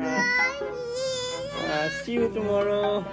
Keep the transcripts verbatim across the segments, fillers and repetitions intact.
Uh, see you tomorrow.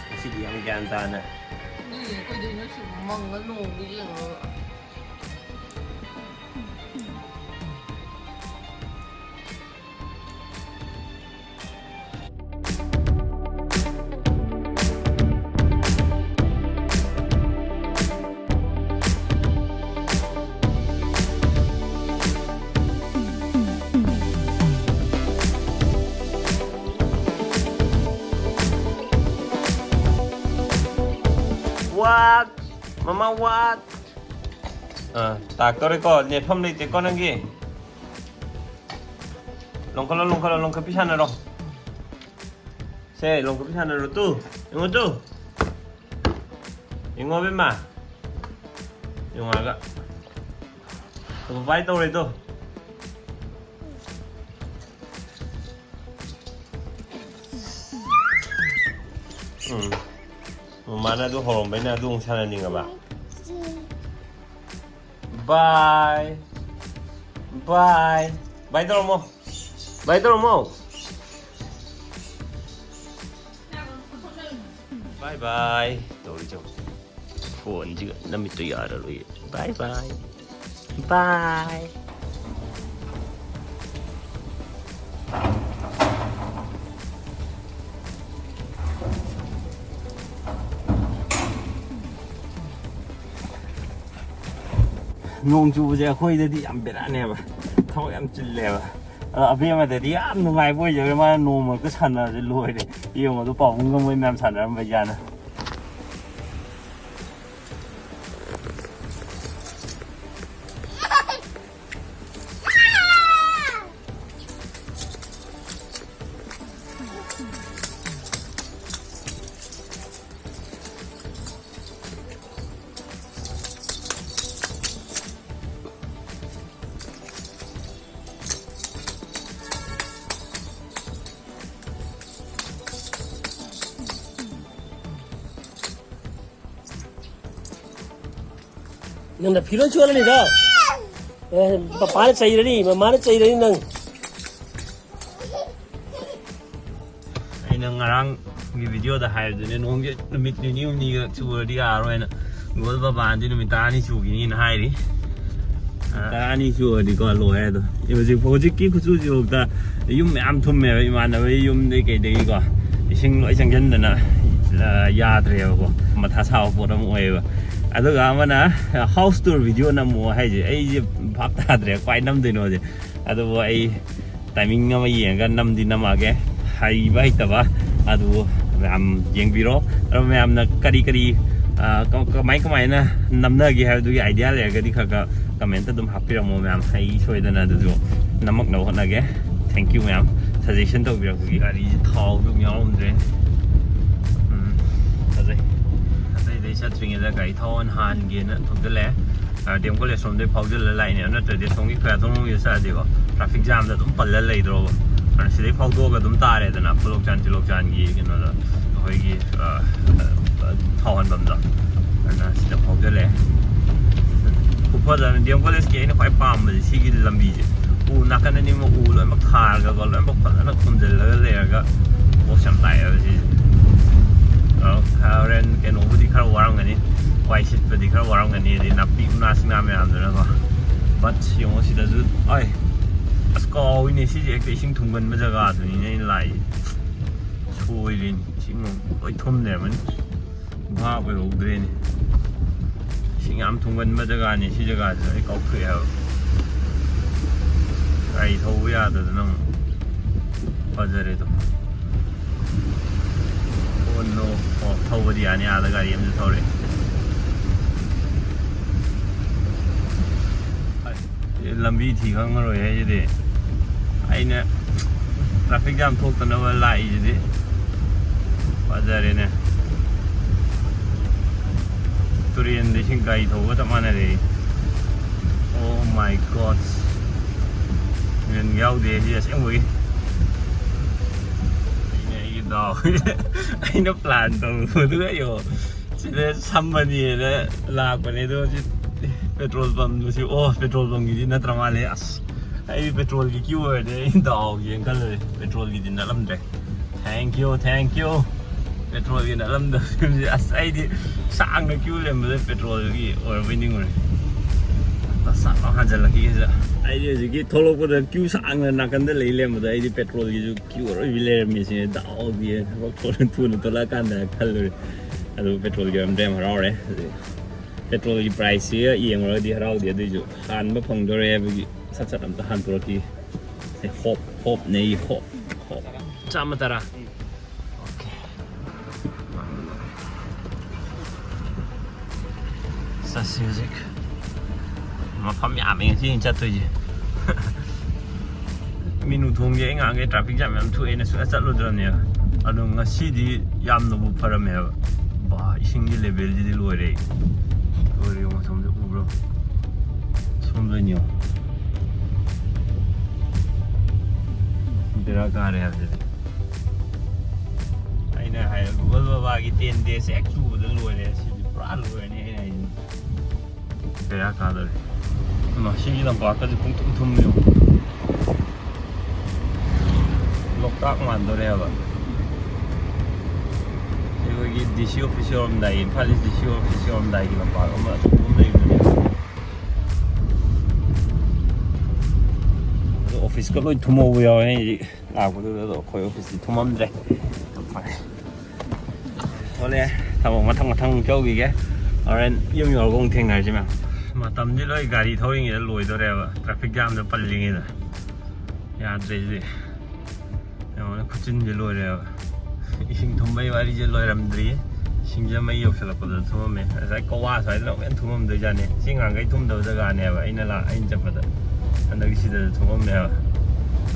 ꯉꯁꯤꯗꯤ ꯌꯥꯝ ꯒ꯭ꯌꯥꯟ ꯇꯥꯅ꯫ ꯑꯗꯨꯅꯦ, ꯀꯩꯗꯧꯅꯣ ꯁꯤ ꯃꯪꯉ ꯅꯣꯡꯗ ꯌꯦꯡꯉꯒ꯫ What? ꯃꯃꯥ, what? ꯑꯥ, ꯇꯥꯛꯇꯧꯔꯦꯀꯣ꯫ ꯅꯦꯠꯐꯝ ꯂꯩꯇꯦꯀꯣ ꯅꯪꯒꯤ꯫ ꯂꯣꯡꯈꯠꯂꯣ, ꯂꯣꯡꯈꯠꯂꯣ, ꯂꯣꯡꯈꯠꯄꯤ ꯁꯥꯟꯅꯔꯣ꯫ ꯁꯦ, ꯂꯣꯡꯈꯠꯄꯤ ꯁꯥꯟꯅꯔꯣ ꯇꯨ꯫ ꯌꯦꯡꯉꯣ ꯇꯨ꯫ ꯌꯦꯡꯉꯣ ꯑꯕꯦꯝꯃ꯫ ꯌꯦꯡꯉꯣ ꯍꯥꯏꯔꯒ꯫ ꯕꯥꯏ ꯇꯧꯔꯦ ꯇꯨ꯫ ꯎꯝ꯫ ꯃꯃꯥꯅ ꯑꯗꯨ ꯍꯧꯔꯝꯕꯩꯅ ꯑꯗꯨ ꯑꯃꯨꯛ ꯁꯥꯟꯅꯅꯤꯡꯉꯕ? ꯕꯥꯏ꯫ ꯕꯥꯏ꯫ ꯕꯥꯏ ꯇꯧꯔꯝꯃꯣ꯫ ꯕꯥꯏ ꯇꯧꯔꯝꯃꯣ꯫ ꯕꯥꯏ ꯕꯥꯏ꯫ ꯇꯧꯔꯤꯁꯦ ꯌꯦꯡꯉꯣ꯫ ꯐꯣꯟꯁꯤꯒ ꯅꯃꯤꯠꯇꯣ ꯌꯥꯔꯔꯣꯏ꯫ ꯕꯥꯏ ꯕꯥꯏ꯫ ꯕꯥꯏ꯫ ꯅꯣꯡ ꯆꯨꯕꯁꯦ ꯑꯩꯈꯣꯏꯗꯗꯤ ꯌꯥꯝ ꯕꯦꯔꯥꯅꯦꯕ, ꯊꯕꯛ ꯌꯥꯝ ꯆꯤꯜꯂꯦꯕ꯫ ꯑꯗꯣ ꯑꯕꯦꯝꯃꯗꯗꯤ ꯌꯥꯝ ꯅꯨꯡꯉꯥꯏꯕ ꯑꯣꯏꯖꯔꯦ, ꯃꯥꯅ ꯅꯣꯡ ꯃꯔꯛꯇ ꯁꯥꯟꯅꯕꯁꯦ ꯂꯣꯏꯔꯦ꯫ ꯌꯦꯡꯉꯣ, ꯑꯗꯨ ꯄꯥꯕꯨꯡꯒ ꯃꯣꯏ ꯃꯌꯥꯝ ꯁꯥꯟꯅꯔꯝꯕ ꯌꯥꯅ꯫ ꯅꯪꯅ ꯐꯤꯔꯣꯜ ꯆꯣꯠꯂꯅꯤꯗꯣ꯫ ꯑꯦ, ꯄꯄꯥꯅ ꯆꯩꯔꯅꯤ, ꯃꯃꯥꯅ ꯆꯩꯔꯅꯤ ꯅꯪ꯫ ꯑꯩꯅ ꯉꯔꯥꯡꯒꯤ ꯚꯤꯗꯤꯑꯣꯗ ꯍꯥꯏꯕꯗꯨꯅꯦ, ꯅꯣꯡꯁꯦ ꯅꯨꯃꯤꯠ ꯅꯤꯅꯤ ꯍꯨꯝꯅꯤꯒ ꯆꯨꯔꯗꯤ ꯌꯥꯔꯔꯣꯏꯅ꯫ ꯒꯣꯜ ꯕꯕꯥꯅꯗꯤ ꯅꯨꯃꯤꯠ ꯇꯔꯥꯅꯤ ꯆꯨꯈꯤꯅꯤꯅ ꯍꯥꯏꯔꯤ꯫ ꯑ, ꯇꯔꯥꯅꯤ ꯆꯨꯔꯗꯤꯀꯣ, ꯂꯣꯏꯔꯦ ꯑꯗꯣ꯫ ꯍꯧꯖꯤꯛ, ꯍꯧꯖꯤꯛꯀꯤ ꯈꯨꯆꯨꯁꯤꯐꯥꯎꯗ ꯌꯨꯝ ꯃꯌꯥꯝ ꯊꯨꯝꯃꯦꯕ, ꯏꯃꯥꯟꯅꯕꯒꯤ ꯌꯨꯝꯗꯒꯤ ꯀꯩꯗꯒꯤꯀꯣ꯫ ꯏꯁꯤꯡ ꯂꯣꯏ ꯆꯪꯁꯤꯟꯗꯅ, ꯑ, ꯌꯥꯗ꯭ꯔꯦꯕꯀꯣ꯫ ꯃꯊꯥ ꯁꯥꯕ ꯄꯣꯠ ꯑꯃ ꯑꯣꯏꯌꯦꯕ꯫ ꯑꯗꯨꯒ ꯑꯃꯅ ꯍꯥꯎꯁ ꯇꯨꯔ ꯚꯤꯗꯤꯑꯣ ꯅꯝꯃꯣ ꯍꯥꯏꯁꯦ, ꯑꯩꯁꯦ ꯚꯥꯞ ꯇꯥꯗ꯭ꯔꯦ ꯀꯃꯥꯏꯅ ꯅꯝꯗꯣꯏꯅꯣꯁꯦ꯫ ꯑꯗꯨꯕꯨ ꯑꯩ ꯇꯥꯏꯃꯤꯡ ꯑꯃ ꯌꯦꯡꯉꯒ ꯅꯝꯗꯤ ꯅꯝꯃꯛꯑꯒꯦ꯫ ꯍꯩꯕ ꯍꯩꯇꯕ ꯑꯗꯨ ꯃꯌꯥꯝ ꯌꯦꯡꯕꯤꯔꯣ꯫ ꯑꯗꯣ ꯃꯌꯥꯝꯅ ꯀꯔꯤ ꯀꯔꯤ, ꯑ, ꯀ-, ꯀꯃꯥꯏ ꯀꯃꯥꯏꯅ ꯅꯝꯅꯒꯦ ꯍꯥꯏꯕꯗꯨꯒꯤ ꯑꯥꯏꯗꯤꯌꯥ ꯂꯩꯔꯒꯗꯤ ꯈꯔ ꯈꯔ ꯀꯃꯦꯟꯇ ꯑꯗꯨꯝ ꯍꯥꯞꯄꯤꯔꯝꯃꯣ ꯃꯌꯥꯝ꯫ ꯑꯩ ꯁꯣꯏꯗꯅ ꯑꯗꯨꯁꯨ ꯅꯝꯃꯛꯅꯕ ꯍꯣꯠꯅꯒꯦ꯫ Thank you ꯃꯌꯥꯝ, ꯁꯖꯦꯁꯟ ꯇꯧꯕꯤꯔꯛꯄꯒꯤ꯫ ꯒꯥꯔꯤꯁꯦ ꯊꯥꯎꯁꯨ ꯑꯗꯨꯝ ꯌꯥꯎꯔꯝꯗ꯭ꯔꯦ꯫ ꯎꯝ, ꯐꯖꯩ꯫ ꯑꯇꯩ ꯑꯇꯩ ꯆꯠꯇ꯭ꯔꯤꯉꯩꯗ ꯒꯥꯔꯤ ꯊꯥꯎ ꯍꯥꯟꯅ ꯍꯥꯟꯒꯦꯅ ꯊꯧꯖꯤꯜꯂꯛꯑꯦ꯫ ꯑ, ꯗꯤ ꯑꯦꯝ ꯀꯣꯂꯦꯖ ꯔꯣꯝꯗꯩ ꯐꯥꯎꯖꯤꯜꯂ ꯂꯥꯛꯏꯅꯦ, ꯅꯠꯇ꯭ꯔꯗꯤ ꯑꯁꯣꯝꯒꯤ ꯈꯣꯏꯔꯥꯊꯣꯡ ꯔꯣꯝꯒꯤꯗ ꯆꯠꯂꯗꯤꯀꯣ, ꯇ꯭ꯔꯥꯐꯤꯛ ꯖꯥꯝꯗ ꯑꯗꯨꯝ ꯄꯜꯂ ꯂꯩꯗ꯭ꯔꯣꯕ꯫ ꯑꯗꯨꯅ ꯁꯤꯗꯩ ꯐꯥꯎꯗꯣꯛꯑꯒ ꯑꯗꯨꯝ ꯇꯥꯔꯦꯗꯅ, ꯈꯨꯂꯣꯛꯆꯥꯟ ꯆꯤꯂꯣꯛꯆꯥꯟꯒꯤ ꯀꯩꯅꯣꯗ, ꯑꯩꯈꯣꯏꯒꯤ, ꯑ, ꯑ, ꯊꯥꯎ ꯍꯥꯟꯐꯝꯗꯣ꯫ ꯑꯗꯨꯅ ꯁꯤꯗ ꯐꯥꯎꯖꯤꯜꯂꯛꯑꯦ꯫ ꯈꯨꯐꯖ ꯑꯃ, ꯗꯤ ꯑꯦꯝ ꯀꯣꯂꯦꯖꯀꯤ ꯑꯩꯅ ꯈ꯭ꯋꯥꯏ ꯄꯥꯝꯕꯁꯦ ꯁꯤꯒꯤ ꯂꯝꯕꯤꯁꯦ꯫ ꯎ ꯅꯥꯀꯟ ꯑꯅꯤꯃꯛ ꯎ ꯂꯣꯏꯅꯃꯛ ꯊꯥꯔꯒꯀꯣ, ꯂꯣꯏꯅꯃꯛ ꯐꯖꯅ ꯈꯨꯝꯖꯤꯜꯂꯒ ꯂꯩꯔꯒ ꯄꯣꯁ ꯌꯥꯝ ꯇꯥꯏꯑꯦꯕ ꯁꯤꯁꯦ꯫ ꯑ, ꯍꯣꯔꯦꯟ ꯀꯩꯅꯣꯕꯨꯗꯤ ꯈꯔ ꯋꯥꯔꯝꯒꯅꯤ, ꯋꯥꯏ ꯁꯤꯠꯄꯗꯤ ꯈꯔ ꯋꯥꯔꯝꯒꯅꯤ, ꯑꯗꯩ ꯅꯥꯄꯤ ꯎꯅꯥ ꯁꯤꯡꯅꯥ ꯃꯌꯥꯝꯗꯨꯅꯀꯣ꯫ But ꯌꯦꯡꯉꯣ ꯁꯤꯗꯁꯨ, ꯑꯣꯏ, ꯑꯁ, ꯀꯥꯎꯏꯅꯦ, ꯁꯤꯁꯦ ꯍꯦꯛꯇ ꯏꯁꯤꯡ ꯊꯨꯝꯒꯟꯕ ꯖꯒꯥꯗꯨꯅꯤꯅꯦ ꯑꯩꯅ ꯂꯥꯛꯏꯁꯦ꯫ ꯁꯣꯏꯔꯦꯅꯦ, ꯏꯁꯤꯡ ꯂꯣꯏ ꯊꯨꯝ ꯂꯩꯔꯝꯃꯅꯤ꯫ ꯚꯥꯞ ꯑꯣꯏꯍꯧꯗ꯭ꯔꯦꯅꯦ꯫ ꯏꯁꯤꯡ ꯌꯥꯝ ꯊꯨꯝꯒꯟꯕ ꯖꯒꯥꯅꯤ ꯁꯤ ꯖꯒꯥꯁꯤꯗ, ꯑꯩ ꯀꯥꯎꯊꯣꯛꯑꯦ ꯍꯥꯏꯕ꯫ ꯒꯥꯔꯤ ꯊꯧꯕ ꯌꯥꯗꯗꯅ ꯑꯃꯨꯛ꯫ ꯐꯖꯔꯦ ꯑꯗꯣ꯫ ꯑꯣ ꯅꯣ꯫ ꯑꯣ, ꯊꯧꯕꯗꯤ ꯌꯥꯅꯤ, ꯑꯥꯗ ꯒꯥꯔꯤ ꯑꯃꯁꯨ ꯊꯧꯔꯛꯑꯦ꯫ ꯂꯝꯕꯤ ꯊꯤ ꯈꯪꯉꯔꯣꯏ ꯍꯥꯏꯁꯤꯗꯤ꯫ ꯑꯩꯅ traffic jam ꯊꯣꯛꯇꯅꯕ ꯂꯥꯛꯏꯁꯤꯗꯤ꯫ ꯐꯖꯔꯦꯅꯦ꯫ ꯇꯨꯔꯦꯟꯗ ꯏꯁꯤꯡ ꯒꯥꯔꯤ ꯊꯧꯕꯒ ꯆꯞ ꯃꯥꯟꯅꯔꯦ꯫ Oh my God꯫ ꯇꯨꯔꯦꯟ ꯌꯥꯎꯗꯦ ꯁꯤ ꯑꯁꯦꯡꯕꯒꯤ꯫ ꯑꯩꯅ ꯑꯩꯒꯤ ꯗꯥꯎ꯫ ꯑꯩꯅ plan ꯇꯧꯔꯨꯕꯗꯨꯒ ꯌꯦꯡꯉꯣ꯫ ꯁꯤꯗ ꯁꯝꯃꯅꯤꯅ ꯂꯥꯛꯄꯅꯦ, ꯑꯗꯣ ꯁꯤ petrol pumpꯇꯨ ꯁꯤ, ꯑꯣ, petrol pumpꯀꯤꯗꯤ ꯅꯠꯇ꯭ꯔ ꯃꯥꯜꯂꯦ꯫ ꯑꯁ, ꯑꯩ petrolꯒꯤ queue ꯑꯣꯏꯔꯗꯤ ꯑꯩ ꯗꯥꯎ ꯌꯦꯡ ꯈꯜꯂꯨꯔꯦ꯫ Petrolꯒꯤꯗꯤ ꯅꯠꯂꯝꯗ꯭ꯔꯦ꯫ Thank you, thank you꯫ Petrolꯒꯤ ꯅꯠꯂꯝꯗꯕꯁꯦ, ꯑꯁ, ꯑꯩꯗꯤ ꯁꯥꯡꯅ queue ꯂꯦꯝꯕꯗ petrolꯒꯤ ꯑꯣꯏꯔꯕꯣꯏ ꯅꯤꯡꯉꯨꯔꯦ꯫ ꯇꯁꯥꯠ ꯂꯥꯎ ꯍꯟꯖꯜꯂꯛꯈꯤꯒꯦ ꯁꯤꯗ꯫ ꯑꯩꯗꯤ ꯍꯧꯖꯤꯛꯀꯤ ꯊꯣꯛꯂꯛꯄꯗ queue ꯁꯥꯡꯅ ꯅꯥꯀꯟꯗ ꯂꯩ ꯂꯩꯔꯝꯕꯗ ꯑꯩꯗꯤ petrolꯒꯤꯁꯨ queue ꯑꯔꯣꯏꯕꯤ ꯂꯩꯔꯝꯃꯤꯁꯦ꯫ ꯗꯥꯎꯗꯤ ꯊꯕꯛ ꯊꯨꯅ ꯊꯣꯛꯂꯛꯑꯀꯥꯟꯗ ꯈꯜꯂꯨꯔꯦ꯫ ꯑꯗꯨ petrolꯒꯤ ꯑꯣꯏꯔꯝꯗ꯭ꯔꯦ, ꯌꯥꯝ ꯍꯔꯥꯎꯔꯦ꯫ Petrolꯒꯤ priceꯁꯤꯒ ꯌꯦꯡꯉꯨꯔꯒꯗꯤ ꯍꯔꯥꯎꯗꯦ, ꯑꯗꯨꯏꯁꯨ ꯍꯥꯟꯕ ꯐꯪꯗꯣꯔꯦ ꯍꯥꯏꯕꯒꯤ ꯁꯠ ꯁꯠ ꯑꯝꯇ ꯍꯥꯟꯗꯣꯔꯛꯈꯤꯒꯦ꯫ ꯁꯦ, hope, hopeꯅꯦ ꯑꯩꯒꯤ hope, hope꯫ ꯆꯥꯝꯃ ꯇꯔꯥ꯫ Okay꯫ ꯆꯠꯁꯤ ꯍꯧꯖꯤꯛ꯫ ꯃꯐꯝ ꯌꯥꯝꯃꯦ ꯉꯁꯤ ꯑꯩꯅ ꯆꯠꯇꯣꯏꯁꯦ꯫ ꯃꯤꯅꯨ ꯊꯣꯡꯁꯦ ꯑꯩ ꯉꯥꯡꯈꯩ traffic jam ꯌꯥꯝ ꯊꯣꯛꯑꯦꯅ ꯁꯨꯡꯆꯠ ꯆꯠꯂꯨꯗ꯭ꯔꯕꯅꯦꯕ꯫ ꯑꯗꯣ ꯉꯁꯤꯗꯤ ꯌꯥꯝꯅꯕꯨ ꯐꯔꯝꯃꯦꯕ꯫ ꯕꯥ, ꯏꯁꯤꯡꯒꯤ levelꯁꯤꯗꯤ ꯂꯣꯏꯔꯦ꯫ ꯂꯣꯏꯔꯦ, ꯌꯦꯡꯉꯣ, ꯁꯣꯝꯗ ꯎꯕ꯭ꯔꯣ? ꯁꯣꯝꯗ ꯑꯣꯏꯅ ꯌꯦꯡꯉꯣ꯫ ꯕꯦꯔꯥ ꯀꯥꯔꯦ ꯍꯥꯏꯕꯗꯨꯗꯤ꯫ ꯑꯩꯅ ꯍꯥꯏ, Google ꯕꯕꯥꯒꯤ ten days ꯍꯦꯛ ꯆꯨꯕꯗ ꯂꯣꯏꯔꯦ꯫ ꯁꯤꯗꯤ ꯄꯨꯔꯥ ꯂꯣꯏꯔꯅꯤ ꯑꯩꯅ ꯍꯥꯏꯁꯤꯅꯤ꯫ ꯕꯦꯔꯥ ꯀꯥꯗꯧꯔꯦ꯫ ꯃꯁꯤꯒꯤ ꯂꯝꯄꯥꯛꯀꯁꯦ ꯄꯨꯡꯊꯨꯝ ꯊꯨꯝꯃꯦ꯫ ꯂꯣꯛꯇꯥꯛ ꯃꯥꯟꯗꯣꯔꯦꯕ꯫ ꯑꯩꯈꯣꯏꯒꯤ DC office ꯌꯧꯔꯝꯗꯥꯏꯒꯤ, Imphal East DC office ꯌꯧꯔꯝꯗꯥꯏꯒꯤ ꯂꯝꯄꯥꯛ ꯑꯃ ꯑꯆꯧꯕ ꯑꯃ ꯂꯩꯕꯅꯦꯕ꯫ ꯑꯗꯣ ꯑꯣꯐꯤꯁꯀ ꯂꯣꯏ ꯊꯨꯝꯍꯧꯕ ꯌꯥꯎꯋꯦ꯫ ꯑꯩ ꯂꯥꯛꯄꯗꯨꯗ ꯑꯗꯣ ꯑꯩꯈꯣꯏ ꯑꯣꯐꯤꯁꯇꯤ ꯊꯨꯝꯃꯝꯗ꯭ꯔꯦ꯫ ꯌꯥꯝ ꯐꯔꯦ꯫ ꯊꯣꯛꯂꯛꯑꯦ꯫ ꯊꯕꯛ ꯃꯊꯪ ꯃꯊꯪ ꯇꯧꯈꯤꯒꯦ꯫ ꯍꯣꯔꯦꯟ ꯌꯨꯝ ꯌꯧꯔꯒ ꯑꯃꯨꯛ ꯊꯦꯡꯅꯔꯁꯤ ꯃꯌꯥꯝ꯫ ꯃꯇꯝꯗꯤ ꯂꯣꯏ ꯒꯥꯔꯤ ꯊꯧꯔꯤꯉꯩꯗ ꯂꯣꯏꯗꯣꯔꯦꯕ, ꯇ꯭ꯔꯥꯐꯤꯛ ꯖꯥꯝꯗ ꯄꯜꯂꯤꯉꯩꯗ꯫ ꯌꯥꯗ꯭ꯔꯦ ꯁꯤꯗꯤ꯫ ꯌꯦꯡꯉꯣꯅꯦ, ꯈꯨꯠꯆꯤꯟꯁꯦ ꯂꯣꯏꯔꯦꯕ꯫ ꯏꯁꯤꯡ ꯊꯨꯝꯕꯩ ꯋꯥꯔꯤꯁꯦ ꯂꯣꯏꯔꯝꯗ꯭ꯔꯤ꯫ ꯁꯤꯡꯖꯃꯩ ꯌꯧꯁꯜꯂꯛꯄꯗ ꯊꯨꯝꯃꯝꯃꯦ꯫ ꯉꯁꯥꯏ ꯀꯋꯥ ꯁ꯭ꯋꯥꯏꯗ ꯑꯃꯨꯛ ꯍꯦꯟꯅ ꯊꯨꯝꯃꯝꯗꯣꯏꯖꯥꯠꯅꯤ꯫ ꯁꯤ ꯉꯥꯡꯈꯩ ꯊꯨꯝꯗꯕ ꯖꯒꯥꯅꯦꯕ ꯑꯩꯅ ꯂꯥꯛ-, ꯑꯩꯅ ꯆꯠꯄꯗ꯫ ꯍꯟꯗꯛ ꯁꯤꯗꯁꯨ ꯊꯨꯝꯃꯝꯃꯦꯕ꯫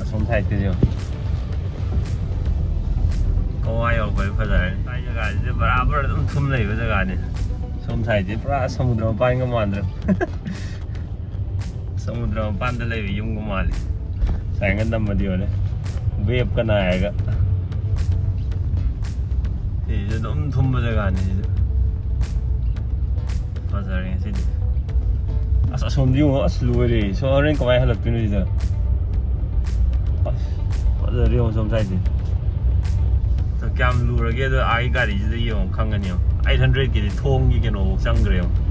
ꯑꯁꯣꯝ ꯁꯥꯏꯠꯇꯁꯨ꯫ ꯀꯋꯥ ꯌꯧꯔꯛꯄꯗꯤ ꯐꯖꯔꯅꯤ꯫ ꯁ꯭ꯋꯥꯏ ꯖꯒꯥꯁꯤꯗꯤ ꯕꯔꯥꯕꯔ ꯑꯗꯨꯝ ꯊꯨꯝ ꯂꯩꯕ ꯖꯒꯥꯅꯤ꯫ ꯁꯣꯝ ꯁꯥꯏꯠꯁꯦ ꯄꯨꯔꯥ ꯁꯃꯨꯗ꯭ꯔ ꯃꯄꯥꯟꯒ ꯃꯥꯟꯗ꯭ꯔꯣ? ꯁꯃꯨꯗ꯭ꯔ ꯃꯄꯥꯟꯗ ꯂꯩꯕ ꯌꯨꯝꯒ ꯃꯥꯜꯂꯤ꯫ ꯁꯥꯏꯒ ꯅꯝꯃꯗꯤ ꯌꯣꯜꯂꯦ꯫ ꯋꯦꯞꯀ ꯅꯥꯏꯔꯒ꯫ ꯁꯤꯁꯨ ꯑꯗꯨꯝ ꯊꯨꯝꯕ ꯖꯒꯥꯅꯤ ꯁꯤꯁꯨ꯫ ꯐꯖꯔꯦ ꯉꯁꯤꯗꯤ꯫ ꯑꯁ, ꯑꯁꯣꯝꯗꯤ ꯌꯦꯡꯉꯣ꯫ ꯑꯁ, ꯂꯣꯏꯔꯦ꯫ ꯁꯣ ꯍꯣꯔꯦꯟ ꯀꯃꯥꯏꯅ ꯍꯜꯂꯛꯇꯣꯏꯅꯣ ꯁꯤꯗ? ꯑꯁ, ꯐꯖꯔꯦ ꯌꯦꯡꯉꯣ ꯁꯣꯝ ꯁꯥꯏꯗꯤ꯫ ꯑꯗꯣ ꯀꯌꯥꯝ ꯂꯨꯔꯒꯦꯗꯣ ꯑꯥꯒꯤ ꯒꯥꯔꯤꯁꯤꯗ ꯌꯦꯡꯉꯣ ꯈꯪꯒꯅꯤ ꯌꯦꯡꯉꯣ꯫ ꯑꯩꯠ ꯍꯟꯗ꯭ꯔꯦꯠꯀꯤꯗꯤ ꯊꯣꯡꯒꯤ ꯀꯩꯅꯣꯐꯧ ꯆꯪꯈ꯭ꯔꯦ ꯌꯦꯡꯉꯣ꯫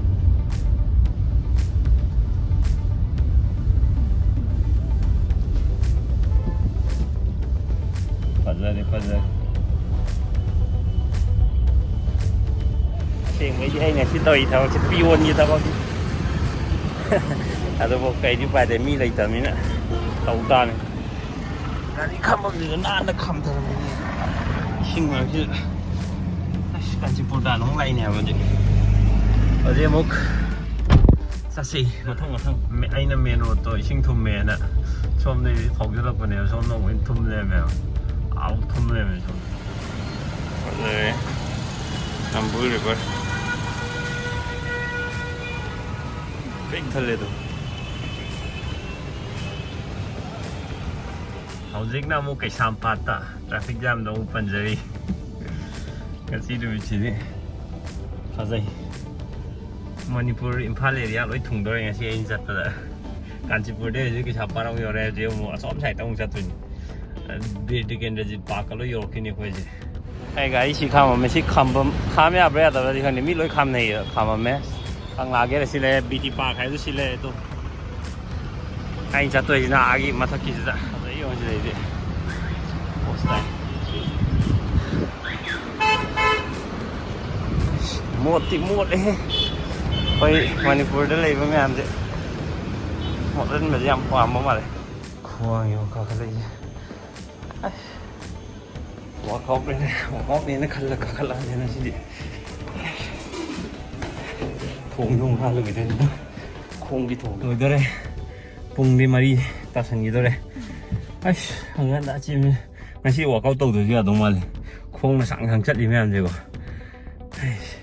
ꯐꯖꯔꯦ, ꯐꯖꯔꯦ꯫ ꯑꯁꯦꯡꯕꯩꯗꯤ ꯑꯩꯅ ꯁꯤ ꯇꯧꯔꯤ ꯊꯕꯛꯁꯦ ꯄꯤꯌꯣꯟꯒꯤ ꯊꯕꯛꯅꯤ꯫ ꯑꯗꯨꯕꯨ ꯀꯩꯗꯤ ꯎꯄꯥꯏ ꯂꯩ, ꯃꯤ ꯂꯩꯇꯕꯅꯤꯅ ꯇꯧ ꯇꯥꯕꯅꯤ꯫ ꯒꯥꯔꯤ ꯈꯥꯝꯐꯝꯁꯤꯁꯨ ꯅꯥꯟꯅ ꯈꯥꯝꯊꯔꯝꯃꯤꯅꯦ ꯏꯁꯤꯡ ꯃꯔꯛꯁꯤꯗ꯫ ꯑꯁ, ꯀꯥꯟꯆꯤꯄꯨꯔ ꯇꯥꯟꯅ ꯑꯃꯨꯛ ꯂꯥꯛꯏꯅꯦ ꯍꯥꯏꯕꯗꯤ꯫ ꯍꯧꯖꯤꯛ ꯑꯃꯨꯛ ꯆꯠꯁꯤ ꯃꯊꯪ ꯃꯊꯪ꯫ ꯃꯦ-, ꯑꯩꯅ ꯃꯦꯟ ꯔꯣꯗꯇꯣ ꯏꯁꯤꯡ ꯊꯨꯝꯃꯦꯅ ꯁꯣꯝꯗꯒꯤ ꯊꯧꯖꯤꯜꯂꯛꯄꯅꯦꯕ꯫ ꯁꯣꯝꯗ ꯑꯃꯨꯛ ꯍꯦꯟꯅ ꯊꯨꯝ ꯂꯩꯔꯝꯃꯦꯕ꯫ ꯑꯥ ꯊꯨꯝ ꯂꯩꯔꯝꯃꯦ ꯁꯣꯝꯗ꯫ ꯐꯖꯔꯦ ꯅꯝꯕꯨꯜ ꯔꯤꯚꯔ꯫ ꯄꯤꯛ ꯊꯜꯂꯦ ꯑꯗꯨꯝ꯫ ꯍꯧꯖꯤꯛꯅ ꯑꯃꯨꯛ ꯀꯩꯁꯥꯝꯄꯥꯠꯇ ꯇ꯭ꯔꯥꯐꯤꯛ ꯖꯥꯝꯗ ꯑꯃꯨꯛ ꯄꯟꯖꯔꯤ꯫ ꯉꯁꯤ ꯅꯨꯃꯤꯠꯁꯤꯗꯤ ꯐꯖꯩ꯫ ꯃꯅꯤꯄꯨꯔ ꯏꯝꯐꯥꯜ ꯑꯦꯔꯤꯌꯥ ꯂꯣꯏ ꯊꯨꯡꯗꯧꯔꯦ ꯉꯁꯤ ꯑꯩꯅ ꯆꯠꯄꯗ꯫ ꯀꯥꯟꯆꯤꯄꯨꯔꯗꯩ ꯍꯧꯖꯤꯛ ꯀꯩꯁꯥꯝꯄꯥꯠ ꯑꯃꯨꯛ ꯌꯧꯔꯦ꯫ ꯍꯧꯖꯤꯛ ꯑꯃꯨꯛ ꯑꯁꯣꯝ ꯁꯥꯏꯠꯇ ꯑꯃꯨꯛ ꯆꯠꯇꯣꯏꯅꯤ꯫ ꯕꯤꯔ ꯇꯤꯀꯦꯟꯗ꯭ꯔꯖꯤꯠ ꯄꯥꯔꯛꯀ ꯂꯣꯏ ꯌꯧꯔꯛꯈꯤꯅꯤ ꯑꯩꯈꯣꯏꯁꯦ꯫ ꯑꯩ ꯒꯥꯔꯤ ꯁꯤ ꯈꯥꯝꯃꯝꯃꯦ꯫ ꯁꯤ ꯈꯥꯝꯕꯝ, ꯈꯥꯝ ꯌꯥꯕ꯭ꯔꯥ ꯌꯥꯗꯕ꯭ꯔꯥꯗꯤ ꯈꯪꯗꯦ꯫ ꯃꯤ ꯂꯣꯏ ꯈꯥꯝꯅꯩꯌꯦ꯫ ꯈꯥꯝꯃꯝꯃꯦ꯫ ꯀꯪꯂꯥꯒꯤꯔ ꯁꯤ ꯂꯩꯔꯦ, ꯕꯤ ꯇꯤ ꯄꯥꯔꯛ ꯍꯥꯏꯗꯨ ꯁꯤ ꯂꯩꯔꯦ꯫ ꯑꯗꯣ ꯑꯩꯅ ꯆꯠꯇꯣꯏꯁꯤꯅ ꯑꯥꯒꯤ ꯃꯊꯛꯀꯤꯁꯤꯗ꯫ ꯑꯗ ꯌꯦꯡꯉꯨꯁꯤ ꯂꯩꯁꯦ꯫ ꯄꯣꯁ ꯇꯥꯏ꯫ ꯃꯣꯠꯇꯤ ꯃꯣꯠꯂꯦꯍꯦ꯫ ꯑꯩꯈꯣꯏ ꯃꯅꯤꯄꯨꯔꯗ ꯂꯩꯕ ꯃꯌꯥꯝꯁꯦ ꯃꯣꯠꯍꯟꯕꯁꯦ ꯌꯥꯝ ꯄꯥꯝꯕ ꯃꯥꯜꯂꯦ꯫ ꯈ꯭ꯋꯥꯡ ꯌꯧ ꯀꯥꯈꯠꯂꯛꯏꯁꯦ꯫ ꯑꯁ꯫ ꯋꯥꯔꯛꯑꯥꯎꯠꯅꯦꯅ, ꯋꯥꯔꯛꯑꯥꯎꯠꯅꯦꯅ ꯈꯜꯂ ꯀꯥꯈꯠꯂꯛꯑꯅꯤ ꯉꯁꯤꯗꯤ꯫ ꯊꯣꯡꯗꯤ ꯑꯃꯨꯛ ꯍꯥꯜꯂꯨꯈꯤꯗꯣꯏꯅꯤꯗꯣ꯫ ꯈꯣꯡꯗꯤ ꯊꯣꯡ ꯂꯣꯏꯗꯣꯔꯦ꯫ ꯄꯨꯡꯗꯤ ꯃꯔꯤ ꯇꯥꯁꯟꯈꯤꯗꯣꯔꯦ꯫ ꯑꯁ, ꯍꯪꯒꯠ ꯍꯟꯗ ꯆꯦꯟꯕ꯫ ꯉꯁꯤ ꯋꯥꯔꯛꯑꯥꯎꯠ ꯇꯧꯗ꯭ꯔꯁꯨ ꯌꯥꯗꯧ ꯃꯥꯜꯂꯦ꯫ ꯈꯣꯡꯅ ꯁꯥꯡ ꯁꯥꯡ ꯆꯠꯂꯤ ꯃꯌꯥꯝꯁꯦꯀꯣ꯫ ꯑꯩꯁ꯫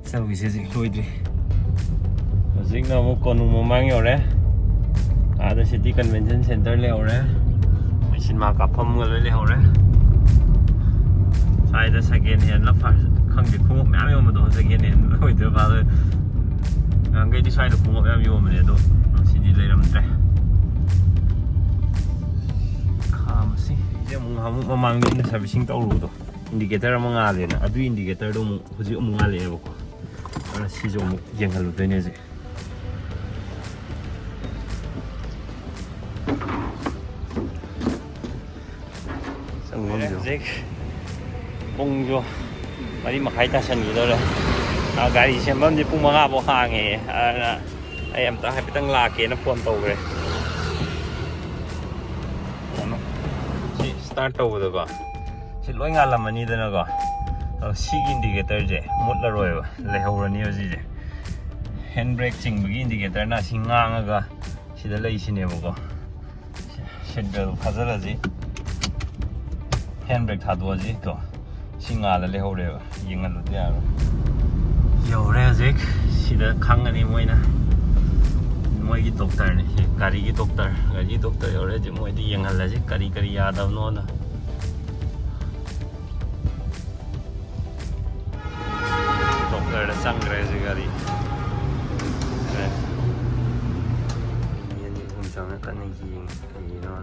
ꯆꯧꯒꯤꯁꯦ ꯍꯧꯖꯤꯛ ꯂꯣꯏꯗ꯭ꯔꯤ꯫ ꯍꯧꯖꯤꯛꯅ ꯑꯃꯨꯛ ꯀꯣꯅꯨꯡ ꯃꯃꯥꯡ ꯌꯧꯔꯦ꯫ ꯑꯥꯗ ꯁꯤꯇꯤ ꯀꯟꯚꯦꯟꯁꯟ ꯁꯦꯟꯇꯔ ꯂꯩꯍꯧꯔꯦ꯫ ꯃꯣꯏ ꯁꯤꯅꯦꯃꯥ ꯀꯥꯞꯐꯝꯒ ꯂꯣꯏ ꯂꯩꯍꯧꯔꯦ꯫ ꯁ꯭ꯋꯥꯏꯗ ꯁꯦꯀꯦꯟ ꯍꯦꯟꯂ ꯐꯥꯔꯁ ꯈꯪꯗꯦ, ꯈꯣꯡꯎꯞ ꯃꯌꯥꯝ ꯌꯣꯟꯕꯗꯣ ꯁꯦꯀꯦꯟ ꯍꯦꯟ ꯑꯣꯏꯗꯣꯏ ꯃꯥꯜꯂꯦ꯫ ꯅꯍꯥꯟꯈꯩꯗꯤ ꯁ꯭ꯋꯥꯏꯗ ꯈꯣꯡꯎꯞ ꯌꯥꯝ ꯌꯣꯟꯕꯅꯦ, ꯑꯗꯣ ꯉꯁꯤꯗꯤ ꯂꯩꯔꯝꯗ꯭ꯔꯦ꯫ ꯈꯥꯝꯃꯁꯤ꯫ ꯁꯤꯁꯦ ꯑꯃꯨꯛ ꯅꯍꯥꯟꯃꯨꯛ ꯃꯃꯥꯡꯗ ꯑꯩꯅ ꯁꯥꯔꯚꯤꯁꯤꯡ ꯇꯧꯔꯨꯕꯗꯣ꯫ ꯏꯟꯗꯤꯀꯦꯇꯔ ꯑꯃ ꯉꯥꯜꯂꯦꯅ, ꯑꯗꯨꯒꯤ ꯏꯟꯗꯤꯀꯦꯇꯔꯗꯣ ꯑꯃꯨꯛ ꯍꯧꯖꯤꯛ ꯑꯃꯨꯛ ꯉꯥꯜꯂꯛꯑꯦꯕꯀꯣ꯫ ꯑꯗꯨꯅ ꯁꯤꯁꯨ ꯑꯃꯨꯛ ꯌꯦꯡꯍꯜꯂꯨꯗꯣꯏꯅꯦ ꯍꯧꯖꯤꯛ꯫ ꯆꯪꯐꯝꯁꯦ꯫ ꯍꯧꯖꯤꯛ ꯄꯨꯡꯁꯨ ꯃꯔꯤ ꯃꯈꯥꯏ ꯇꯥꯁꯟꯈꯤꯗꯧꯔꯦ꯫ ꯑ, ꯒꯥꯔꯤ ꯁꯦꯝꯐꯝꯗꯤ ꯄꯨꯡ ꯃꯉꯥ ꯐꯥꯎ ꯍꯥꯡꯉꯦ꯫ ꯑꯗꯨꯅ ꯑꯩ ꯑꯝꯇ ꯍꯥꯏꯐꯦꯠꯇꯪ ꯂꯥꯛꯀꯦꯅ ꯐꯣꯟ ꯇꯧꯈ꯭ꯔꯦ꯫ ꯁꯤ ꯁ꯭ꯇꯥꯔꯠ ꯇꯧꯕꯗꯀꯣ, ꯁꯤ ꯂꯣꯏ ꯉꯥꯜꯂꯝꯃꯅꯤꯗꯅꯀꯣ꯫ ꯑꯗꯣ ꯁꯤꯒꯤ ꯏꯟꯗꯤꯀꯦꯇꯔꯁꯦ ꯃꯨꯠꯂꯔꯣꯏꯕ, ꯂꯩꯍꯧꯔꯅꯤꯕ ꯁꯤꯁꯦ꯫ ꯍꯦꯟ ꯕ꯭ꯔꯦꯛ ꯆꯤꯡꯕꯒꯤ ꯏꯟꯗꯤꯀꯦꯇꯔꯅ ꯁꯤ ꯉꯥꯡꯉꯒ ꯁꯤꯗ ꯂꯩꯁꯤꯅꯦꯕꯀꯣ꯫ ꯁꯤꯠ ꯕꯦꯜ ꯐꯥꯖꯤꯜꯂꯁꯤ꯫ Hand break ꯊꯥꯗꯣꯛꯑꯁꯤ꯫ ꯇꯣ, ꯁꯤ ꯉꯥꯜꯂ ꯂꯩꯍꯧꯔꯦꯕ, ꯌꯦꯡꯍꯜꯂꯨꯗ ꯌꯥꯔꯣꯏ꯫ ꯌꯧꯔꯦ ꯍꯧꯖꯤꯛ꯫ ꯁꯤꯗ ꯈꯪꯉꯅꯤ ꯃꯣꯏꯅ, ꯃꯣꯏꯒꯤ ꯗꯣꯛꯇꯔꯅꯤ ꯁꯤ, ꯒꯥꯔꯤꯒꯤ ꯗꯣꯛꯇꯔ꯫ ꯒꯥꯔꯤꯒꯤ ꯗꯣꯛꯇꯔ ꯌꯧꯔꯦ ꯍꯧꯖꯤꯛ꯫ ꯃꯣꯏꯗ ꯌꯦꯡꯍꯜꯂꯁꯤ ꯀꯔꯤ ꯀꯔꯤ ꯌꯥꯗꯕꯅꯣꯅ꯫ ꯗꯣꯛꯇꯔꯗ ꯆꯪꯈ꯭ꯔꯦ ꯍꯧꯖꯤꯛ ꯒꯥꯔꯤ꯫ ꯃꯤ ꯑꯅꯤ ꯑꯍꯨꯝ ꯆꯪꯉ ꯀꯟꯅ ꯌꯦꯡꯉꯤ꯫ ꯀꯩꯒꯤꯅꯣ?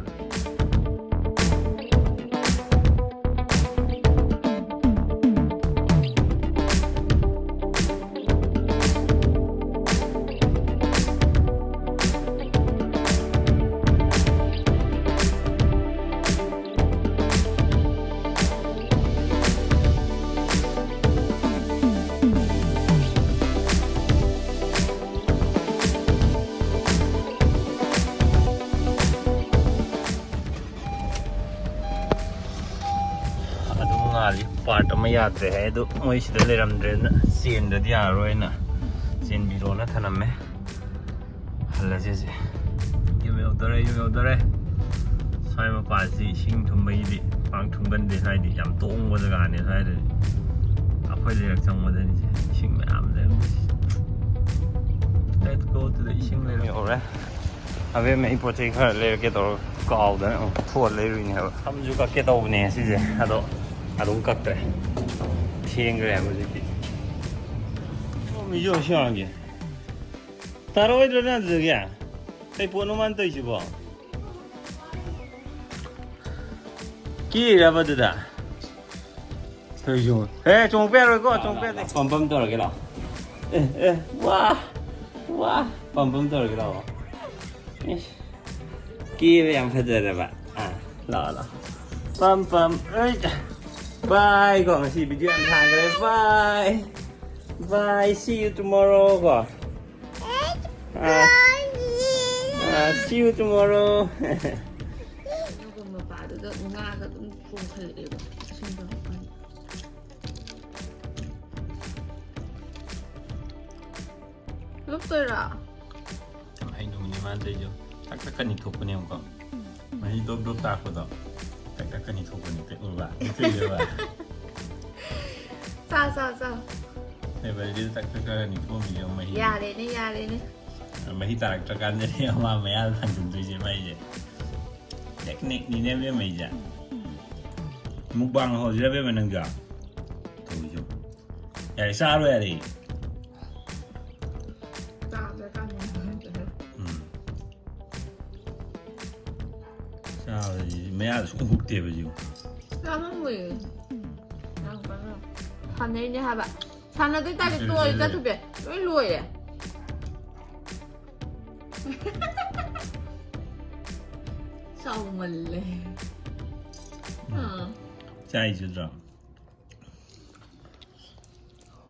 ꯌꯥꯗ꯭ꯔꯦ ꯍꯥꯏ꯫ ꯑꯗꯨ ꯃꯣꯏ ꯁꯤꯗ ꯂꯩꯔꯝꯗ꯭ꯔꯦꯅ, ꯆꯦꯟꯗ꯭ꯔꯗꯤ ꯌꯥꯔꯔꯣꯏꯅ ꯆꯦꯟꯕꯤꯔꯣꯅ ꯊꯅꯝꯃꯦ꯫ ꯍꯜꯂꯁꯦ ꯁꯦ꯫ ꯌꯨꯝ ꯌꯧꯗꯣꯔꯦ, ꯌꯨꯝ ꯌꯧꯗꯣꯔꯦ꯫ ꯁ꯭ꯋꯥꯏ ꯃꯄꯥꯁꯤ ꯏꯁꯤꯡ ꯊꯨꯝꯕꯒꯤꯗꯤ ꯄꯥꯛ ꯊꯨꯝꯒꯟꯗꯦ꯫ ꯁ꯭ꯋꯥꯏꯗꯤ ꯌꯥꯝ ꯇꯣꯡꯕ ꯖꯒꯥꯅꯦ꯫ ꯁ꯭ꯋꯥꯏꯗꯗꯤ ꯑꯩꯈꯣꯏ ꯂꯩꯔꯛ ꯆꯪꯕꯗꯅꯤꯁꯦ ꯏꯁꯤꯡ ꯃꯌꯥꯝ ꯂꯩꯔꯝꯗꯣꯏꯁꯦ꯫ Let's go to the ꯏꯁꯤꯡ ꯂꯩꯔꯝ ꯌꯧꯔꯦ꯫ ꯑꯕꯦꯝꯃ ꯑꯩ ꯄꯣꯠ ꯆꯩ ꯈꯔ ꯂꯩꯔꯛꯀꯦ ꯇꯧꯔꯒ ꯀꯥꯎꯗꯅ ꯑꯃꯨꯛ ꯊꯣꯛꯑ ꯂꯩꯔꯨꯏꯅꯦ ꯍꯥꯏꯕ꯫ ꯁꯝꯁꯨ ꯀꯛꯀꯦ ꯇꯧꯕꯅꯦ ꯁꯤꯁꯦ, ꯑꯗꯣ ꯑꯗꯨꯝ ꯀꯛꯇ꯭ꯔꯦ꯫ ꯊꯦꯡꯈ꯭ꯔꯦ ꯍꯧꯖꯤꯛꯇꯤ꯫ ꯃꯤꯁꯨ ꯁꯤ ꯌꯦꯡꯉꯒꯦ꯫ ꯇꯥꯔꯛꯑꯣꯏꯗ꯭ꯔꯣ ꯅꯪ ꯑꯗꯨꯗꯒꯤ? ꯀꯩ ꯄꯣꯠꯅꯣ ꯃꯥꯅ ꯇꯧꯔꯤꯁꯤꯕꯣ? ꯀꯤꯔꯕ ꯑꯗꯨꯗ? ꯇꯧꯔꯤꯁꯤꯕꯣ? ꯑꯦ, ꯆꯣꯡꯉꯛꯄ ꯌꯥꯔꯣꯏꯀꯣ, ꯆꯣꯡꯉꯛꯄ ꯌꯥꯗꯦ꯫ ꯄꯝ ꯄꯝ ꯇꯧꯔꯒꯦ ꯂꯥꯛꯑꯣ꯫ ꯑꯦ, ꯑꯦ, ꯋꯥ, ꯋꯥ, ꯄꯝ ꯄꯝ ꯇꯧꯔꯒꯦ ꯂꯥꯛꯑꯣ꯫ ꯏꯁ, ꯀꯦꯕ ꯌꯥꯝ ꯐꯖꯔꯕ꯫ ꯑꯥ, ꯂꯥꯛꯑꯣ, ꯂꯥꯛꯑꯣ꯫ ꯄꯝ ꯄꯝ, ꯑꯩ, bye ꯀꯣ, ꯉꯁꯤ video ꯌꯥꯝ ꯁꯥꯡꯈ꯭ꯔꯦ꯫ Bye, bye, see you tomorrow ꯀꯣ꯫ ꯑꯥ, ꯑꯥ, see you tomorrow꯫ ꯑꯗꯨꯒ ꯃꯄꯥꯗꯨꯗ ꯉꯥꯒ ꯑꯗꯨꯝ ꯄꯣꯝꯈꯠꯂꯛꯑꯦꯕ꯫ ꯏꯁꯤꯡꯗꯣ꯫ ꯂꯨꯞꯇꯣꯏꯔꯥ? ꯌꯥꯝ ꯍꯩꯅꯕꯅꯦ ꯃꯥꯅ ꯇꯧꯔꯤꯗꯣ꯫ ꯇꯛ ꯇꯛ ꯀꯅꯤ ꯊꯣꯛꯄꯅꯦꯕꯀꯣ꯫ ꯃꯍꯤ ꯗꯣꯞ ꯗꯣꯞ ꯇꯥꯔꯛꯄꯗꯣ꯫ ꯇꯛ ꯇꯛ ꯀꯅꯤ ꯊꯣꯛꯄꯅꯦ꯫ ꯇꯛ ꯎꯔꯕ? ꯇꯛ ꯎꯔꯕ? ꯆꯥ, ꯆꯥ, ꯆꯥ꯫ ꯇꯦꯕꯜꯁꯤꯗ ꯇꯛ ꯇꯛ ꯀꯅꯤ ꯊꯣꯛꯑꯝꯃꯤꯁꯦ ꯃꯍꯤ꯫ ꯌꯥꯔꯦꯅꯦ, ꯌꯥꯔꯦꯅꯦ꯫ ꯃꯍꯤ ꯇꯥꯔꯛꯇ꯭ꯔꯀꯥꯟꯗꯅꯦ ꯑꯃ ꯃꯌꯥꯗ ꯊꯥꯡꯖꯤꯟꯗꯣꯏꯁꯦ ꯃꯥꯏꯁꯦ꯫ Technique ꯅꯤꯅꯦ ꯑꯕꯦꯝꯃ ꯑꯩꯁꯦ꯫ Mukbang ꯍꯧꯁꯤꯔ ꯑꯕꯦꯝꯃ ꯅꯪꯁꯨ? ꯇꯧꯔꯤꯁꯦ꯫ ꯌꯥꯔꯦ, ꯆꯥꯔꯣ ꯌꯥꯔꯦ꯫ ꯆꯥꯗ꯭ꯔꯀꯥꯟꯗ ꯎꯝ꯫ ꯆꯥꯕꯗꯤ ꯃꯌꯥꯗ ꯁꯨꯡ ꯍꯨꯛꯇꯦꯕ ꯁꯤꯕꯨ꯫ ꯆꯥꯕ ꯂꯣꯏꯔꯦ꯫ ꯌꯥꯝ ꯀꯟꯅ ꯁꯥꯟꯅꯩꯅꯦ ꯍꯥꯏꯕ꯫ ꯁꯥꯟꯅꯗꯣꯏ ꯇꯥꯔꯗꯤ ꯇꯣꯛꯑꯣ, ꯏꯆꯥꯊꯣꯏꯕꯤ꯫ ꯂꯣꯏ ꯂꯣꯏꯔꯦ꯫ ꯆꯥꯎꯃꯜꯂꯦ꯫ ꯎꯝ꯫ ꯑꯥ꯫ ꯆꯥꯏꯁꯨ ꯅꯠꯇ꯭ꯔꯣ?